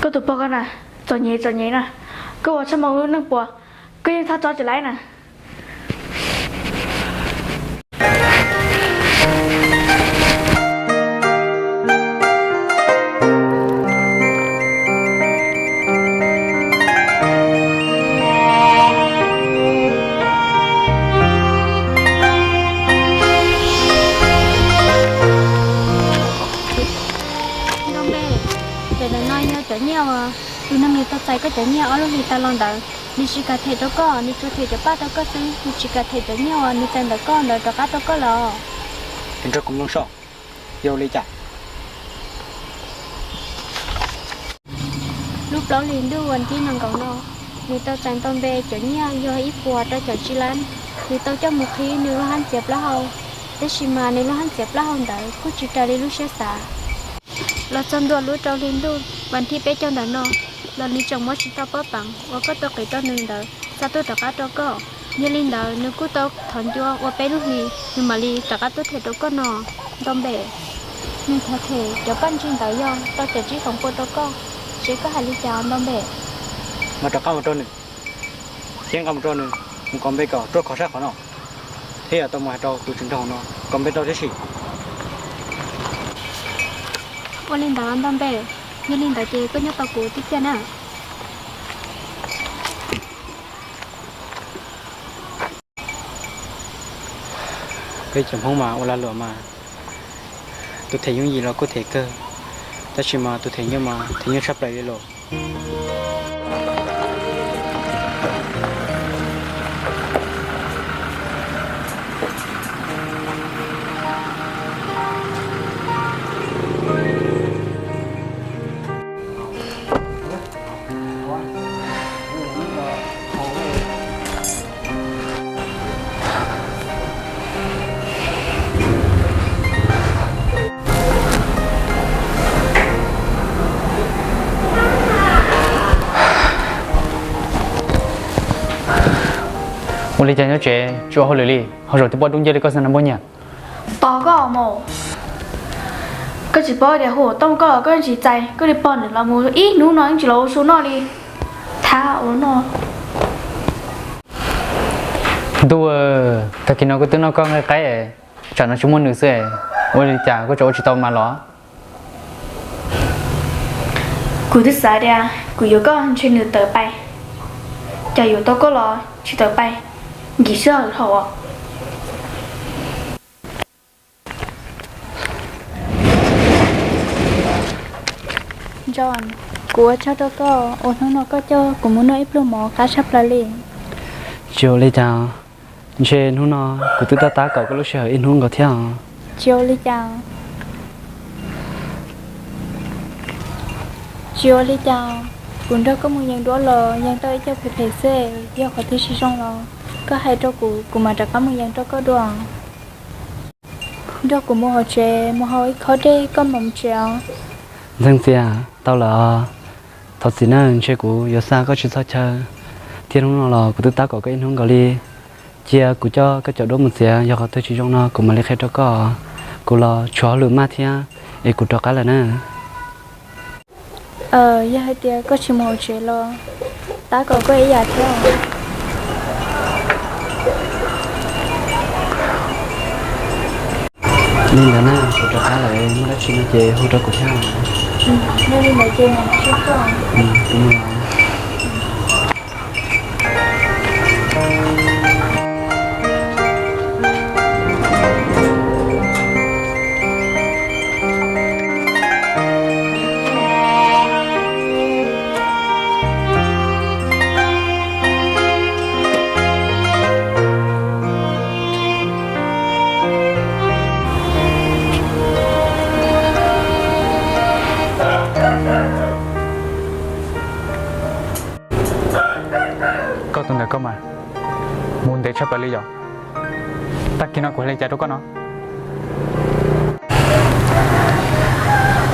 Koj tus pog ko na, txom nyem txom nyem na, koj ua Tshaj Moo lub neej puas, koj yeej txhob tso tseg lawm na. Ntoo Npe, cov ntawm no yog cov nyiaj uas tus neeg nws tau txais koj cov nyiaj ob lub hlis tas los ntawd, nws tsis kam them rau koj, nws tsuas them cov paj rau koj xwb, nws tsis kam them cov nyiaj uas nws txais ntawm koj ntawd rov qab rau koj los. Nrog kuv mloog soj, yog ua li cas? Lub plaub hlis ntuj vas thib nees nkaum no, nws tau txais Ntoo Npe cov nyiaj yog ib puas rau caum tsib lab. Nws tau coj mus qhib nws lub hab txiav plaub hau, tab sis mas nws lub hab txiav plaub hau ntawd kuj tsis raws li lub siab xav. Los txog ntua lub rau hli ntuj vas thib peb caug ntawm no, los nws tseem muab tsis tau pob peev uas koj tau qiv rau nws ntawd xa tuaj rov qab rau koj. Yog li ntawd nws kuj tau thov ncua ua peb lub hlis nws mam li rov qab tuaj them rau koj no, Ntoo Npe. Nws thov them cov paj ntsig ntawd yog rau caum tsib feem pua rau koj, seb koj hais li cas, Ntoo Npe? Mas rov qab mus rau nws, thiab nqa mus rau nws, mus kom npe kom ruaj khov sab qhov no, thiab yuav tau mus hais rau tus tswv nroog no kom npe rau thiab si. Ua li ntawd Ntoo Npe, yog li ntawd ces koj nyob tos kuv tib pliag na. Peb cov Hmoob mas ua lag luam mas, tus them yooj yim los kuj them kawg, tab sis mas tus them nyuaj mas them nyuaj tshaj plaws li los. Ua li cas nyob tsev tsis ua hauj lwm li, ho zaum twb poj dub nciab li koj xwb na Npauj Nyiaj? Tos koj mus. Koj tsis paub tias hu tooj koj los koj tsis txais, koj li pog nws los mus ib hnub no yeej tsis los ua su noj li. Thab ua noj. Ntuj, tag kis no kuv twb noj koj nqaij qaib, tsam no tsis muaj nws xwb, ua li cas koj tseem ua tsis tau mas los? Kuv twb xav tias kuv yuav koj ntshe nws tawm pais, cas yuav tau koj los tsis tawm pais, nkim sij hawm dhau. John, kuv ua tsaug rau koj uas hnub no koj coj kuv mus noj ib pluag mov qab tshaj plaws li. Tsis ua li cas, ntshe hnub no kuv twb tab tab kaum koj lub sij hawm ib hnub nkaus thiab os. Tsis ua li cas. Tsis ua li cas, kuv nrog koj mus yees duab los yees tau ib co phem phem xwb, yog qhov twg tsis zoo los koj hais rau kuv, kuv mam rov qab mus yees rau koj dua. Nrog kuv mus hauv tsev mus haus ib khob dej koj mam mus tsev os. Ntxeev Txias, tau lawm os. Thov txim nawb, ntshe kuv yuav xa koj tsis txog chaw, thiab hnub no los kuv twb tab kaum koj ib hnub nkaus li. Cia kuv coj koj cov duab mus txiav, yog qhov twg tsis zoo no kuv mam li qhia rau koj. Kuv los tshuav hauj lwm maj thiab, es kuv rov qab lawm na. Yog hais tias koj tsis mus hauv tsev los tab kaum koj ib yam thiab. Li ntawd na, kuv rov qab lawm, muaj dab tsi no ces hu rau kuv thiab. Yog li ntawd ces mam li sib koj. Kuv mus lawm. Koj tus ntawm koj mas mus ntev tshaj plaws li yom. Tag kis no kuv hais li cas rau koj no?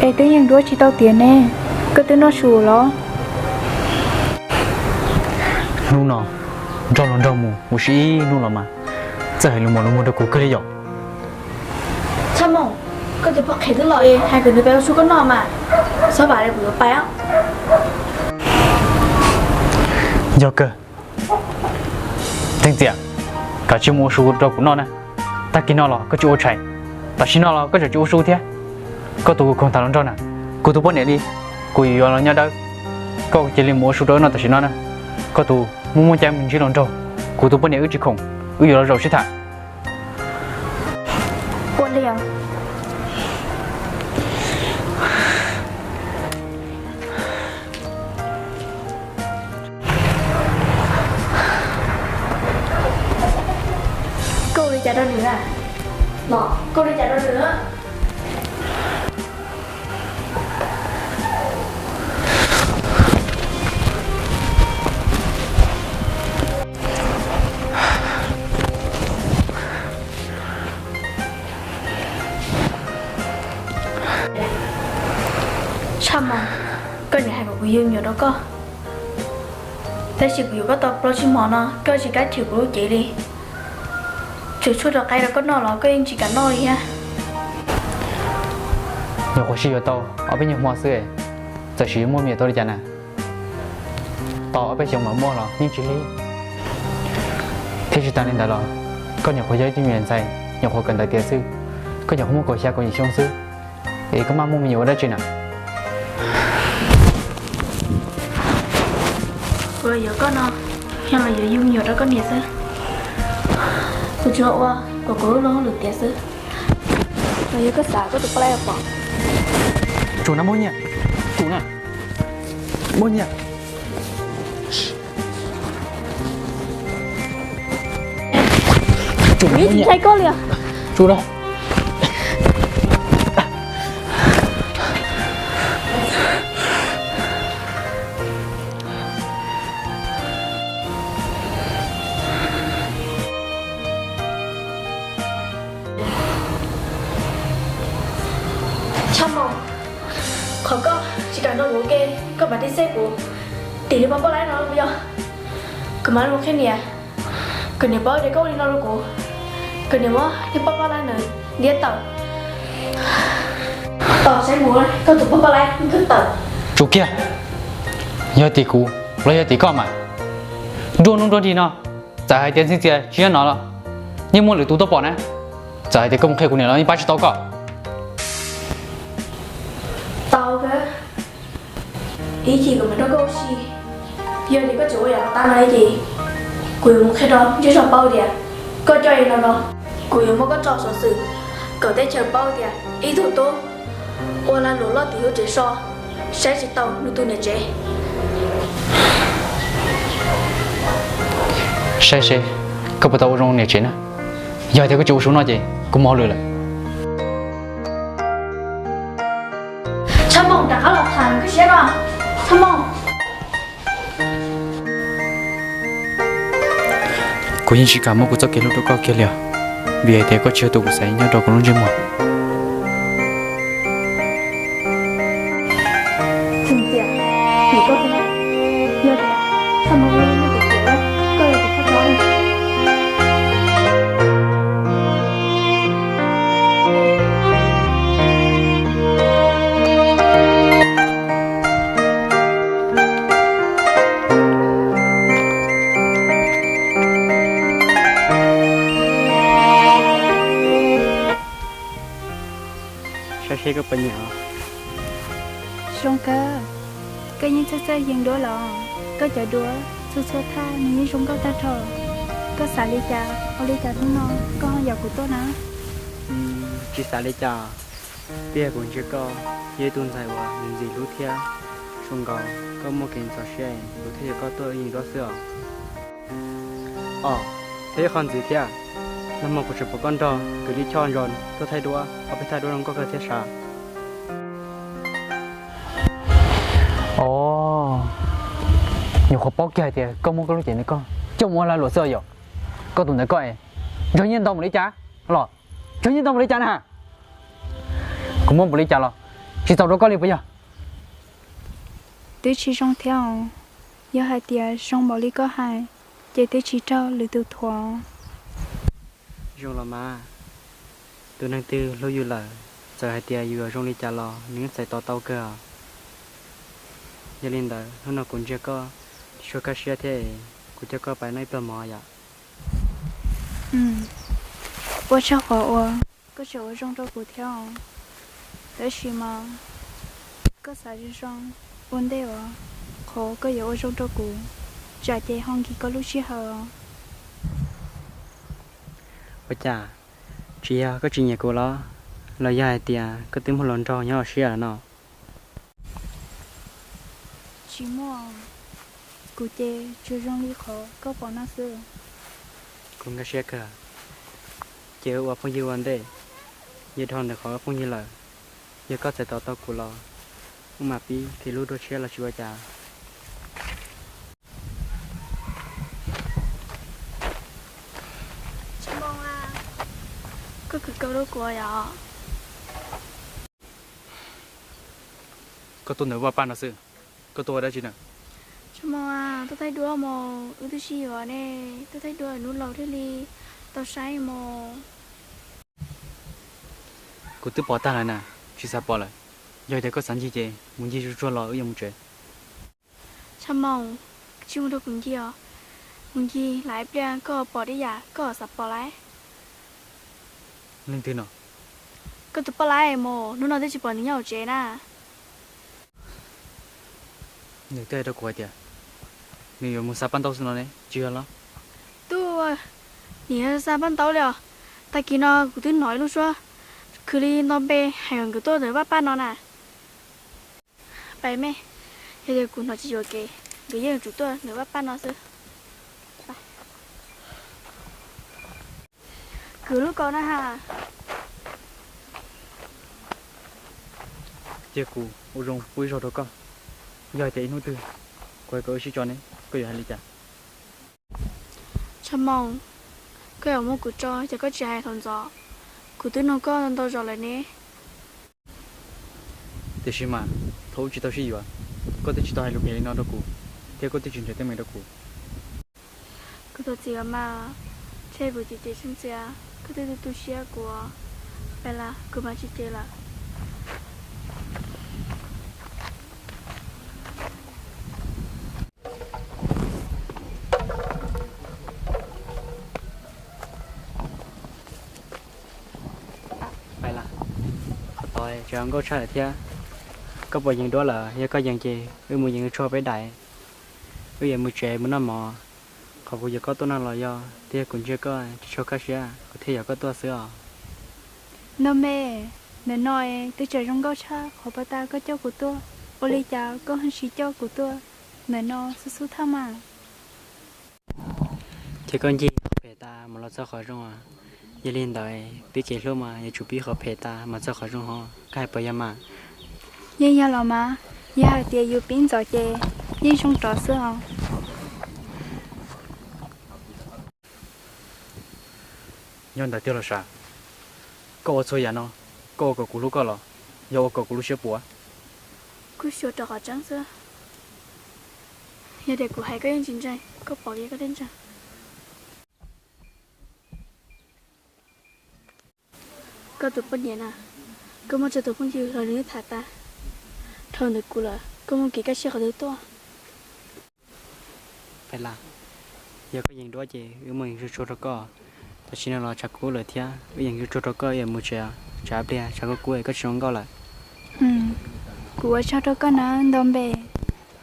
Es twb yeej duab tsis tau tiav ne, koj twb noj su los? Hnub no nrog los nrog mus ua si ib hnub los mas txawj hais lus mos lus muag rau kuv kawg li yom. Tshaj Moo, koj tus poj qhev twb los es hais kom nws pais ua su koj noj mas, txhob vam li kuv yuav pais os. Yog kawg. Txheej Txias, koj tsis mus ua su rau kuv noj na. Tag kis no los koj tsis ua tshais, tam sim no los koj tseem tsis ua su thiab. Koj tus khoom tham hluas nraug na, kuv tus poj niam li, kuv yuav los nyob dawb. Koj cia li mus ua su rau wb noj tam sim no na. Koj tus muaj muaj cai mus ntsib hluas nraug, kuv tus poj niam wb tsis khoom, wb yuav los zaum sib tham. Ua li os. Koj ua li cas rau nws a? Koj ua li cas rau nws? Tshaj Mos, koj niam hais kom kuv yug me nyuam rau koj, tab sis kuv yuav koj tau plaub tsib hmo no koj tsis kam chwv kuv lub cev li. Tsuas tshuaj rau qaib rau koj noj los koj yeej tsis kam noj li thiab. Nyuam qhuav sib yuav tau ob peb nyuag hmo xwb, txawm sis muaj me nyuam tau li cas na? Tau ob peb xyoos mam muaj los yeej tsis lig. Thiab tsis tas li ntawd los, koj nyuam qhuav yog ib tug me nyuam ntxhais nyuam qhuav kawm ntawv tiav xwb, koj nyuam qhuav muaj kaum xya kaum yim xyoo xwb, es koj maj muaj me nyuam ua dab tsi na? Kuv yuav koj no, yog los yuav yug me nyuam rau koj niam xwb. Kuv tsuas ua kom kuv lub luag hauj lwm tiav xwb. Los yog koj xav koj tus poj laib pom. Tsuas na Muaj Nyiaj, tsuas na Muaj Nyiaj. Tsuas na Muaj Nyiaj. Tsuas na. Tshaj Mos, qhov koj tsis kam nrog kuv ua ke, koj mam tiv xeb kuv tim li poj poj laib no los puas yog? Kuv mam li mus qhia niam, kom niam paub tias koj ua li no rau kuv, kom niam muab niag poj poj laib ntawd ntiab tawm. Tos saib mus koj tus poj poj laib ntiab tawm. Tsum kiag, yog tim kuv los yog tim koj mas, nruab hnub nruab hli no, txawm hais tias Ntxhee Txias tsis nyob no los yeej muaj lwm tus tuaj pom na. Txawm hais tias koj mus qhia kuv niam los yeej pab tsis tau koj. Tau kawg, ib chim kuv mam nrog koj ua si. Yog tias koj tseem ua yam tas no ces kuv yuav mus qhia rau ntsej zog paub tias koj coj li no no. Kuv yuav muab koj tso xov xwm kom teb chaws paub tias ib tug tub ua lag luam loj tim lub tsev so, saib tsis taus nws tus niam tsev. Saib seb koj puas tau ua zoo niam tsev na. Yog tias koj tsis ua su no ces kuv mus hauj lwm lawm. Tshaj Moos, rov qab los tham koj siab no. Tshaj Moos. Kuv yeej tsis kam muab kuv txoj kev hlub rau koj kiag li os, vim hais tias koj tsis yog tus kuv xav nyob rau kuv lub ntsej muag. Txheem Txias, vim koj xwb, yog tias Tshaj Moos ua li no ces koj yuav tsum txhob tos li. Saib seb koj puas nyiam os. Zoo kawg. Koj yeej txawj txawj yees duab los? Koj cov duab txhua txhua thaj nws yeej zoo nkauj tag nrho. Koj xav li cas ua li cas hnub no koj ho yaum kuv tuaj na? Tsis xav li cas, twb yog kuv ntsia koj yog ib tug ntxhais uas ntxim hlub thiab zoo nkaus, koj muaj kev ntxhov siab, kuv thiaj yuav koj tuaj yees duab xwb os. Os, thiab ib qho ntxiv thiab, nag hmo kuv tseem pom koj nrog kwv Lij Choj Ntso tuaj thaij duab, ob peb thaj duab zoo nkauj kawg thiab sav. Os, nyuam qhuav paub kiag hais tias koj muab koj lub cev ntawd koj coj mus ua lag luam xwb os yom. Koj tus ntawd koj es nrog Nyiaj Ntau mus li cas los? Nrog Nyiaj Ntau mus li cas na? Kuv muab npaum li cas los tsis txaus rau koj li puas yog? Twb tsis zoo thiab os. Yog hais tias zoo npaum li koj hais, ces twb tsis raug lwm tus thuam. Zoo los mas, tus neeg twg hlub yus lawm, txawm hais tias yus yuav zoo li cas los nws yeej txais tos tau kawg os. Yog li ntawd hnub no kuv ntsia koj, Tsis tshua kaj siab thiab, kuv coj koj pais noj ib pluag mov yom. Ua tsaug qhov uas koj tseem ua zoo rau kuv thiab os. Tab sis mas koj xav zoo zoo ua ntej os, qhov koj yuav ua zoo rau kuv, tsam ces ho nkis koj lub sij hawm os. Ua cas, tsis yog koj tsis nyiam kuv los, los yog hais tias koj twb muaj hluas nraug nyob hauv siab lawm no? Tsis muaj, kuv ces tsuas zoo li qhov koj pom no xwb. Kuv nkag siab kawg, ces wb ua phooj ywg ua ntej, yog dhau ntawm qhov phooj ywg lawm, yog koj txais tos tau kuv los wb mam pib kev hlub dua tshiab los tsis ua cas. Koj khwv kawg rau kuv yom. Koj tuaj ntawm vaj paj no xwb, koj tuaj ua dab tsi na? Tshaj Moo, tuaj thaij duab mog, wb twb sib yuav ne, tuaj thaij duab hnub laus thiaj li tau saib mog. Kuv twb pom tag lawm na, tsis xav pom lawm. Yog tias koj xav ncig ces mus ncig tsuag tsuag los wb yuav mus tsev. Tshaj Moo, tsis mus rau kuv ncig os. Mus ncig lawm ib pliag koj pom tej yam koj xav pom lawm. Leej twg no? Koj tus poj laib mog, hnub no twb tsis pom nws nyob hauv tsev na. Nws twb hais rau kuv hais tias nws yuav mus xa paj ntaub xwb no ne, tsis yog los? Tub, nim xa paj ntaub li os. Tag kis no kuv twb hnov ib lub suab khwv li nto npe hais kom nkawd tuaj ntawm vaj paj no na. Pais me, yog tias kuv hnov tsis yuam kev, nkawd yeej yuav tsum tuaj ntawm vaj paj no xwb. Kwv lub kaus na ha. Cia kuv ua zoo pub ib zaug rau koj, yog hais tias ib hnub twg kuv hais kom wb sib tso ne, koj yuav hais li cas? Tshaj Moo, koj yuav muab kuv tso ces koj tsis hais thaum ntxov, kuv twb nug koj ntau zaus lawm ne. Tiam sis mas thaum wb tsis tau sib yuav, koj twb tsis tau hais lus phem li no rau kuv, thiab koj twb tsis nrhiav teeb meem rau kuv. Kuv thov txim os mas, ntshe kuv cem cem xwb ntxiv, koj twb tu tu siab kuv. Pais las, kuv mam tsis cem lawm. Pais las, qhov tod tseem nkauj tshaj lawm thiab. Koj puas yees duab lawm? Yog koj yees ces wb mus yees tshuaj peb daim, wb yuav mus tsev mus noj mov. Qhov kuv yuav koj tuaj no los yog twb yog kuv ntsia koj tsis tshua kaj siab kuv thiaj yuav koj tuaj xwb os. Nto me, ntawm no twb tseem zoo nkauj tshaj qhov pas tas koj coj kuv tuaj, ua li cas koj ho tsis coj kuv tuaj ntawm no xub xub thawj mas. Ces koj ncig qhov phem tas mus los txog qhov zoo. Yog li ntawd pib kev hlub mas yuav tsum pib qhov phem tas mus txog qhov zoo hos, koj hais puas yog mas? Yeej yog los mas, yog hais tias yus pib ntxov ces yeej zoo rov xwb os. Nyob ntawd tiag los sav? Koj ua txhua yam no, koj ua kom kuv hlub koj los yog ua kom kuv lub siab puas? Kuv xyuas rau qhov tseeb xwb. Yog tias kuv hais koj yeej tsis ntseeg, koj pom kiag koj thiaj ntseeg. Koj tus poj niam na, koj muaj tsawg tus phooj ywg los nws yeej tham tas. Dhau ntawm kuv lawm, koj muaj kev kaj siab qhov twg tuaj? Pais las, yog koj yees duab ces wb mus yees tsuag tsuag rau koj. Tam sim no los tshav kub lawm thiab, wb yees tsuag tsuag rau koj es mus tsev, tsam pliag tshav kub kub es koj tsis zoo nkauj lawm. Kuv ua tsaug rau koj na Nto Npe,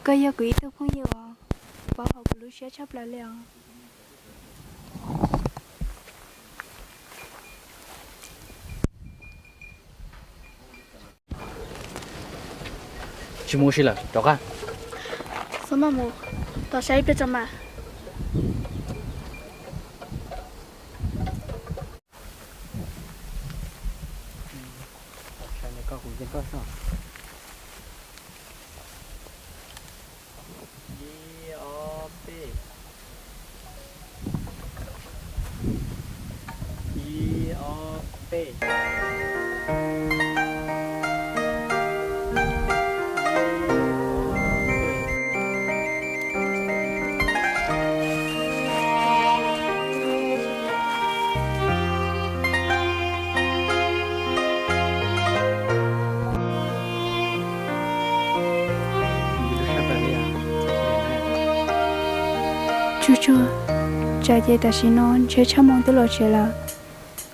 koj yog kuv ib tug phooj ywg os, pab hauv kuv lub siab tshaj plaws li os. Tsis mus ua si lawm, rov qab. Txhob maj mus, tos saib ib pliag tso mas. Ib, ob, peb. Ib, ob, peb. Tsuag tsuag, tsam ces tam sim no ntshe Tshaj Moo twb los tsev lawm.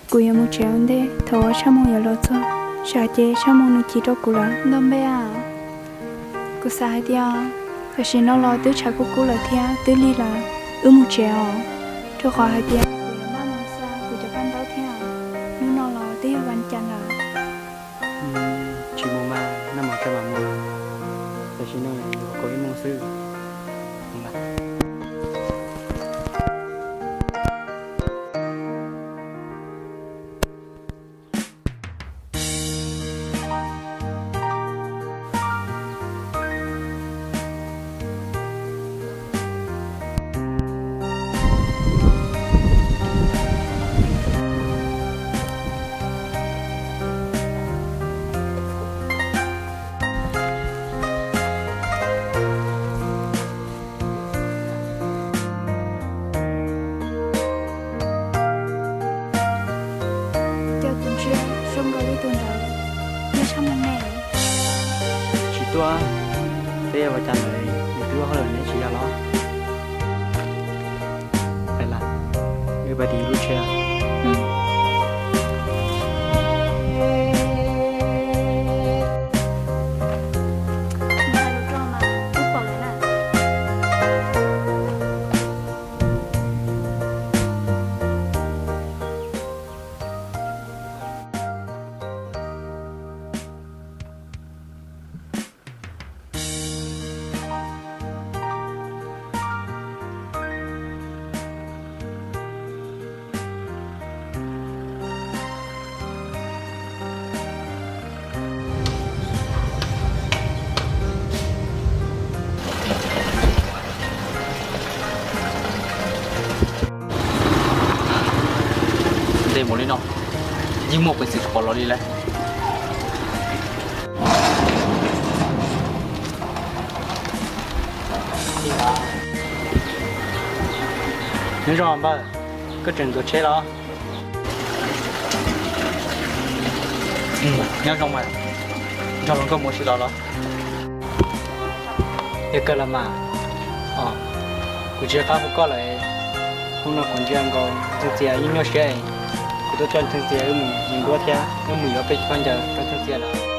Kuv yuav mus tsev ua ntej, thaum uas Tshaj Moo yuav los txog, tsam ces Tshaj Moo nws chim rau kuv lawm. Ntau Npe a, kuv xav hais tias tam sim no los twb tshav kub kub lawm thiab twb lig lawm, wb mus tsev os, rau qhov hais tias kuv yuav maj mus xa kuv cov paj ntaub thiab, hnub no los twb yog vas cas lawm. Tsis mus mas noj mov tso mam mus, tam sim no yuav kaum ib moos xwb. Cas kuv ntsia zoo nkaus li tus ntawd yog Tshaj Moo ne. Tsis tuaj, peb yog ua cas lawm, nws twb ua hauj lwm neb tsis yog los? Hais lawm, wb pais tim lub tsheb. Ntes mus li no, yeej muaj peev xwm pom los li lawm. Nyob zoo npawg, koj tseem ntxuav tsheb los? Nyob zoo mas, nrog luag nkauj mus ua si los los? Yog kawg los mas. Kuv tsis qab hu koj lawm. Hnub no kuv ntsia nkaus Ntxhee Txias yeej nyuaj siab es kuv tuaj coj Ntxhee Txias wb mus mus duab thiab wb mus yuav peb cov khaub ncaws rau Ntxhee Txias lawm.